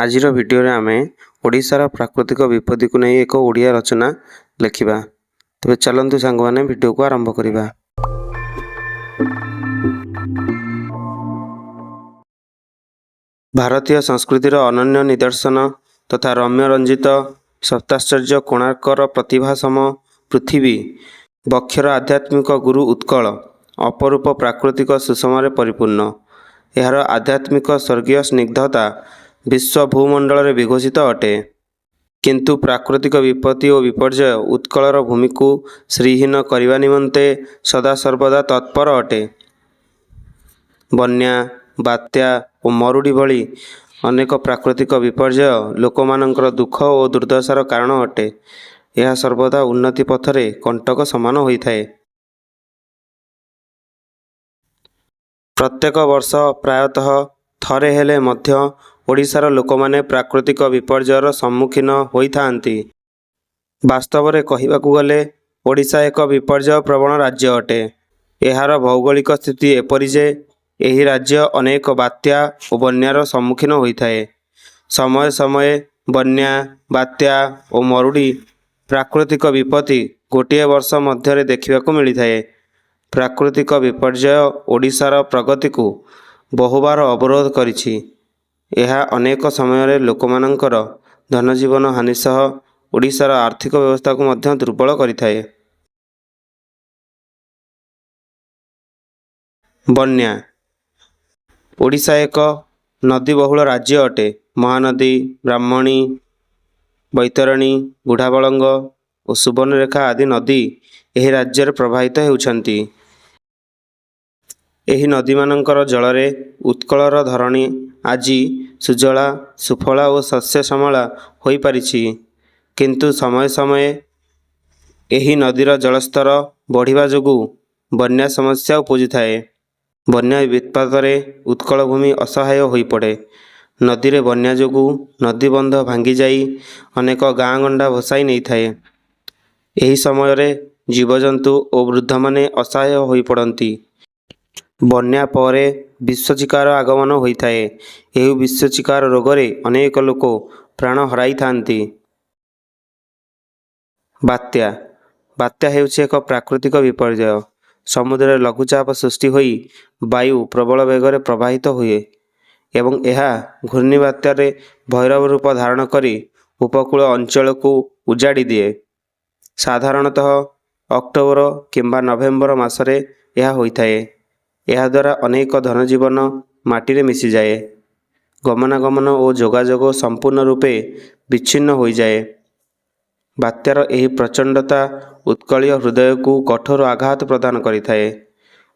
ଆଜିର ଭିଡ଼ିଓରେ ଆମେ ଓଡ଼ିଶାର ପ୍ରାକୃତିକ ବିପତ୍ତିକୁ ନେଇ ଏକ ଓଡ଼ିଆ ରଚନା ଲେଖିବା। ତେବେ ଚାଲନ୍ତୁ ସାଙ୍ଗମାନେ, ଭିଡ଼ିଓକୁ ଆରମ୍ଭ କରିବା। ଭାରତୀୟ ସଂସ୍କୃତିର ଅନନ୍ୟ ନିଦର୍ଶନ ତଥା ରମ୍ୟ ରଞ୍ଜିତ ସପ୍ତାଶ୍ଚର୍ଯ୍ୟ କୋଣାର୍କର ପ୍ରତିଭା ସମ ପୃଥିବୀ ବକ୍ଷର ଆଧ୍ୟାତ୍ମିକ ଗୁରୁ ଉତ୍କଳ ଅପରୂପ ପ୍ରାକୃତିକ ସୁଷମାରେ ପରିପୂର୍ଣ୍ଣ। ଏହାର ଆଧ୍ୟାତ୍ମିକ ସ୍ୱର୍ଗୀୟ ସ୍ନିଗ୍ଧତା ବିଶ୍ୱ ଭୂମଣ୍ଡଳରେ ବିଘୋଷିତ ଅଟେ। କିନ୍ତୁ ପ୍ରାକୃତିକ ବିପତ୍ତି ଓ ବିପର୍ଯ୍ୟୟ ଉତ୍କଳର ଭୂମିକୁ ଶ୍ରୀହୀନ କରିବା ନିମନ୍ତେ ସଦାସର୍ବଦା ତତ୍ପର ଅଟେ। ବନ୍ୟା, ବାତ୍ୟା ଓ ମରୁଡ଼ି ଭଳି ଅନେକ ପ୍ରାକୃତିକ ବିପର୍ଯ୍ୟୟ ଲୋକମାନଙ୍କର ଦୁଃଖ ଓ ଦୁର୍ଦ୍ଦଶାର କାରଣ ଅଟେ। ଏହା ସର୍ବଦା ଉନ୍ନତି ପଥରେ କଣ୍ଟକ ସମାନ ହୋଇଥାଏ। ପ୍ରତ୍ୟେକ ବର୍ଷ ପ୍ରାୟତଃ ଥରେ ହେଲେ ମଧ୍ୟ ଓଡ଼ିଶାର ଲୋକମାନେ ପ୍ରାକୃତିକ ବିପର୍ଯ୍ୟୟର ସମ୍ମୁଖୀନ ହୋଇଥାନ୍ତି। ବାସ୍ତବରେ କହିବାକୁ ଗଲେ ଓଡ଼ିଶା ଏକ ବିପର୍ଯ୍ୟୟ ପ୍ରବଣ ରାଜ୍ୟ ଅଟେ। ଏହାର ଭୌଗୋଳିକ ସ୍ଥିତି ଏପରି ଯେ ଏହି ରାଜ୍ୟ ଅନେକ ବାତ୍ୟା ଓ ବନ୍ୟାର ସମ୍ମୁଖୀନ ହୋଇଥାଏ। ସମୟେ ସମୟେ ବନ୍ୟା, ବାତ୍ୟା ଓ ମରୁଡ଼ି ପ୍ରାକୃତିକ ବିପତ୍ତି ଗୋଟିଏ ବର୍ଷ ମଧ୍ୟରେ ଦେଖିବାକୁ ମିଳିଥାଏ। ପ୍ରାକୃତିକ ବିପର୍ଯ୍ୟୟ ଓଡ଼ିଶାର ପ୍ରଗତିକୁ ବହୁବାର ଅବରୋଧ କରିଛି। ଏହା ଅନେକ ସମୟରେ ଲୋକମାନଙ୍କର ଧନଜୀବନ ହାନି ସହ ଓଡ଼ିଶାର ଆର୍ଥିକ ବ୍ୟବସ୍ଥାକୁ ମଧ୍ୟ ଦୁର୍ବଳ କରିଥାଏ। ବନ୍ୟା। ଓଡ଼ିଶା ଏକ ନଦୀବହୁଳ ରାଜ୍ୟ ଅଟେ। ମହାନଦୀ, ବ୍ରାହ୍ମଣୀ, ବୈତରଣୀ, ବୁଢ଼ାବଳଙ୍ଗ ଓ ସୁବର୍ଣ୍ଣରେଖା ଆଦି ନଦୀ ଏହି ରାଜ୍ୟରେ ପ୍ରବାହିତ ହେଉଛନ୍ତି। ଏହି ନଦୀମାନଙ୍କର ଜଳରେ ଉତ୍କଳର ଧରଣୀ ଆଜି ସୁଜଳା, ସୁଫଳା ଓ ଶସ୍ୟଶ୍ୟାମଳା ହୋଇପାରିଛି। କିନ୍ତୁ ସମୟେ ସମୟେ ଏହି ନଦୀର ଜଳସ୍ତର ବଢ଼ିବା ଯୋଗୁଁ ବନ୍ୟା ସମସ୍ୟା ଉପୁଜିଥାଏ। ବନ୍ୟା ବିତ୍ପାତରେ ଉତ୍କଳ ଭୂମି ଅସହାୟ ହୋଇପଡ଼େ। ନଦୀରେ ବନ୍ୟା ଯୋଗୁଁ ନଦୀବନ୍ଧ ଭାଙ୍ଗିଯାଇ ଅନେକ ଗାଁ ଗଣ୍ଡା ଭସାଇ ନେଇଥାଏ। ଏହି ସମୟରେ ଜୀବଜନ୍ତୁ ଓ ବୃଦ୍ଧମାନେ ଅସହାୟ ହୋଇପଡ଼ନ୍ତି। ବନ୍ୟା ପରେ ବିଶ୍ୱଚିକାର ଆଗମନ ହୋଇଥାଏ। ଏହି ବିଶ୍ୱଚିକାର ରୋଗରେ ଅନେକ ଲୋକ ପ୍ରାଣ ହରାଇଥାନ୍ତି। ବାତ୍ୟା। ବାତ୍ୟା ହେଉଛି ଏକ ପ୍ରାକୃତିକ ବିପର୍ଯ୍ୟୟ। ସମୁଦ୍ରରେ ଲଘୁଚାପ ସୃଷ୍ଟି ହୋଇ ବାୟୁ ପ୍ରବଳ ବେଗରେ ପ୍ରବାହିତ ହୁଏ ଏବଂ ଏହା ଘୂର୍ଣ୍ଣିବାତ୍ୟାରେ ଭୈରବ ରୂପ ଧାରଣ କରି ଉପକୂଳ ଅଞ୍ଚଳକୁ ଉଜାଡ଼ି ଦିଏ। ସାଧାରଣତଃ ଅକ୍ଟୋବର କିମ୍ବା ନଭେମ୍ବର ମାସରେ ଏହା ହୋଇଥାଏ। ଏହାଦ୍ୱାରା ଅନେକ ଧନଜୀବନ ମାଟିରେ ମିଶିଯାଏ। ଗମନାଗମନ ଓ ଯୋଗାଯୋଗ ସମ୍ପୂର୍ଣ୍ଣ ରୂପେ ବିଚ୍ଛିନ୍ନ ହୋଇଯାଏ। ବାତ୍ୟାର ଏହି ପ୍ରଚଣ୍ଡତା ଉତ୍କଳୀୟ ହୃଦୟକୁ କଠୋର ଆଘାତ ପ୍ରଦାନ କରିଥାଏ।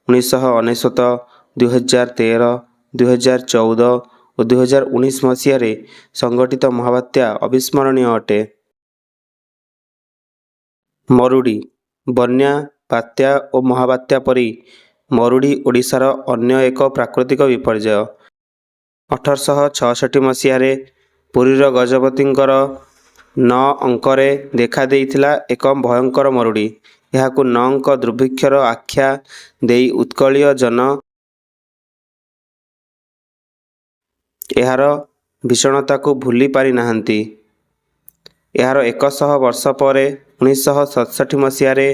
1999, 2013, 2014 ଓ 2019 ମସିହାରେ ସଂଘଟିତ ମହାବାତ୍ୟା ଅବିସ୍ମରଣୀୟ ଅଟେ। ମରୁଡ଼ି। ବନ୍ୟା, ବାତ୍ୟା ଓ ମହାବାତ୍ୟା ପରି ମରୁଡ଼ି ଓଡ଼ିଶାର ଅନ୍ୟ ଏକ ପ୍ରାକୃତିକ ବିପର୍ଯ୍ୟୟ। 1866 ମସିହାରେ ପୁରୀର ଗଜପତିଙ୍କର ନଅଙ୍କରେ ଦେଖାଦେଇଥିଲା ଏକ ଭୟଙ୍କର ମରୁଡ଼ି। ଏହାକୁ ନଅଙ୍କ ଦୁର୍ଭିକ୍ଷର ଆଖ୍ୟା ଦେଇ ଉତ୍କଳୀୟ ଜନ ଏହାର ଭୀଷଣତାକୁ ଭୁଲି ପାରିନାହାନ୍ତି। ଏହାର 100 ବର୍ଷ ପରେ 1967 ମସିହାରେ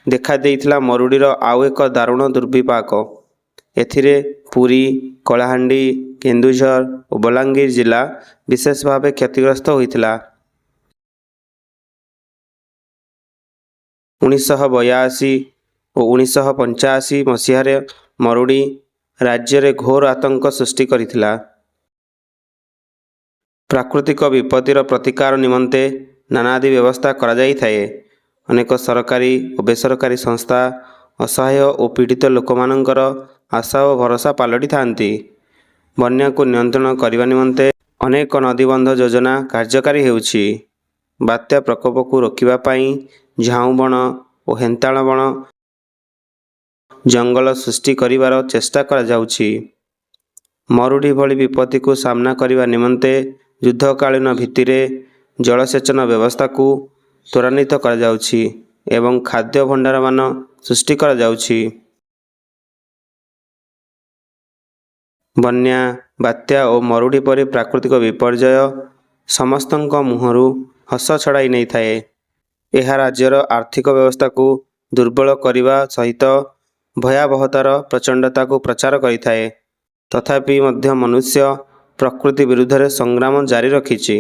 ଦେଖାଦେଇଥିଲା ମରୁଡ଼ିର ଆଉ ଏକ ଦାରୁଣ ଦୁର୍ବିପାକ। ଏଥିରେ ପୁରୀ, କଳାହାଣ୍ଡି, କେନ୍ଦୁଝର ଓ ବଲାଙ୍ଗୀର ଜିଲ୍ଲା ବିଶେଷ ଭାବେ କ୍ଷତିଗ୍ରସ୍ତ ହୋଇଥିଲା। 1982 ଓ 1985 ମସିହାରେ ମରୁଡ଼ି ରାଜ୍ୟରେ ଘୋର ଆତଙ୍କ ସୃଷ୍ଟି କରିଥିଲା। ପ୍ରାକୃତିକ ବିପତ୍ତିର ପ୍ରତିକାର ନିମନ୍ତେ ନାନାଦି ବ୍ୟବସ୍ଥା କରାଯାଇଥାଏ। ଅନେକ ସରକାରୀ ଓ ବେସରକାରୀ ସଂସ୍ଥା ଅସହାୟ ଓ ପୀଡ଼ିତ ଲୋକମାନଙ୍କର ଆଶା ଓ ଭରସା ପାଲଟିଥାନ୍ତି। ବନ୍ୟାକୁ ନିୟନ୍ତ୍ରଣ କରିବା ନିମନ୍ତେ ଅନେକ ନଦୀବନ୍ଧ ଯୋଜନା କାର୍ଯ୍ୟକାରୀ ହେଉଛି। ବାତ୍ୟା ପ୍ରକୋପକୁ ରୋକିବା ପାଇଁ ଝାଉଁ ବଣ ଓ ହେନ୍ତାଳ ବଣ ଜଙ୍ଗଲ ସୃଷ୍ଟି କରିବାର ଚେଷ୍ଟା କରାଯାଉଛି। ମରୁଡ଼ି ଭଳି ବିପତ୍ତିକୁ ସାମ୍ନା କରିବା ନିମନ୍ତେ ଯୁଦ୍ଧକାଳୀନ ଭିତ୍ତିରେ ଜଳସେଚନ ବ୍ୟବସ୍ଥାକୁ ତ୍ୱରାନ୍ୱିତ କରାଯାଉଛି ଏବଂ ଖାଦ୍ୟ ଭଣ୍ଡାରମାନ ସୃଷ୍ଟି କରାଯାଉଛି। ବନ୍ୟା, ବାତ୍ୟା ଓ ମରୁଡ଼ି ପରି ପ୍ରାକୃତିକ ବିପର୍ଯ୍ୟୟ ସମସ୍ତଙ୍କ ମୁହଁରୁ ହସ ଛଡ଼ାଇ ନେଇଥାଏ। ଏହା ରାଜ୍ୟର ଆର୍ଥିକ ବ୍ୟବସ୍ଥାକୁ ଦୁର୍ବଳ କରିବା ସହିତ ଭୟାବହତାର ପ୍ରଚଣ୍ଡତାକୁ ପ୍ରଚାର କରିଥାଏ। ତଥାପି ମଧ୍ୟ ମନୁଷ୍ୟ ପ୍ରକୃତି ବିରୁଦ୍ଧରେ ସଂଗ୍ରାମ ଜାରି ରଖିଛି।